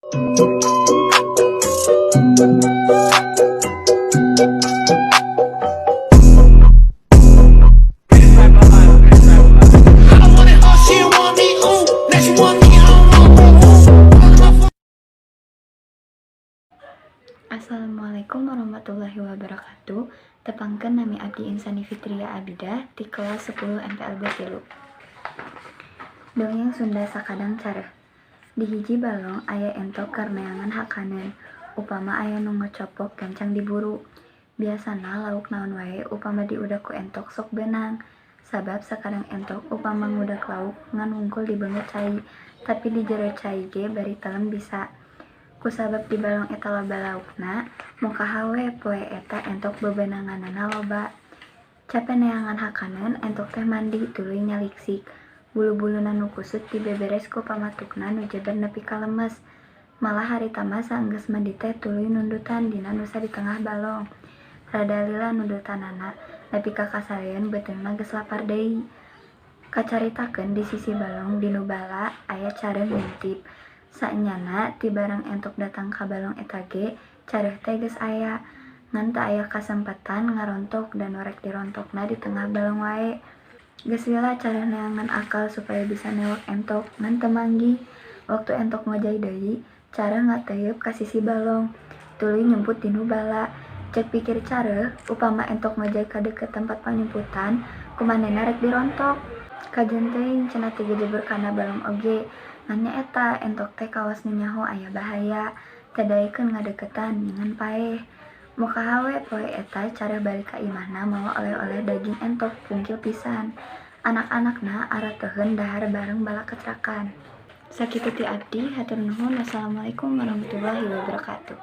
Assalamualaikum warahmatullahi wabarakatuh. Tepangkeun, nami abdi Insani Fitria Abidah ti kelas 10 MPLB 3. Dongeng Sunda Sakadang Careuh. Di hiji balong aya entok keur neangan hakaneun. Upama aya nu ngocopok, gancang diburu. Biasana lauk naon wae upama diudag ku entok sok beunang. Sabab sakadang entok upama ngudag lauk ngan wungkul di beungeut cai, tapi di jero cai ge bari telem bisa. Kusabab di balong eta loba laukna, mukaha we poe eta entok bebeunanganana loba. Cape neangan hakaneun, entok teh mandi tuluy nyaliksik. Bulu-buluna nu kusut dibeberes ku pamatukna nu jeber nepi ka lemes. Malah harita mah saenggeus mandi teh tuluy nundutan dina nusa di tengah balong. Rada lila nundutanana, nepi ka kasarean beuteungna geus lapar deui. Kacaritakeun di sisi balong dinu bala aya careuh ngintip. Saenyana ti barang entok datang ka balong eta ge careuh teh geus aya, ngan teu aya kasempetan ngarontok da nu rek dirontokna di tengah balong wae. Geus lila careuh neangan akal supaya bisa newak entok, ngan teu manggih. Waktu entok ngojay deui, careuh ngateuyeup ka sisi balong, tuluy nyumput dinu bala. Cek pikir careuh, upama entok ngojay ka deukeut tempat panyumputan, ku manehna rek dirontok. Kajeun teuing cenah tigejebur kana balong oge, ngan nyaeta entok teh kawas nu nyaho aya bahaya, teu daekeun ngadeuketan ngingan paeh. Mukaha we poe eta careuh balik ka imahna mawa oleh-oleh daging entok pungkil pisan. Anak-anakna arateuheun dahar bareng balakecrakan. Sakitu ti abdi, hatur nuhun. Wassalamualaikum warahmatullahi wabarakatuh.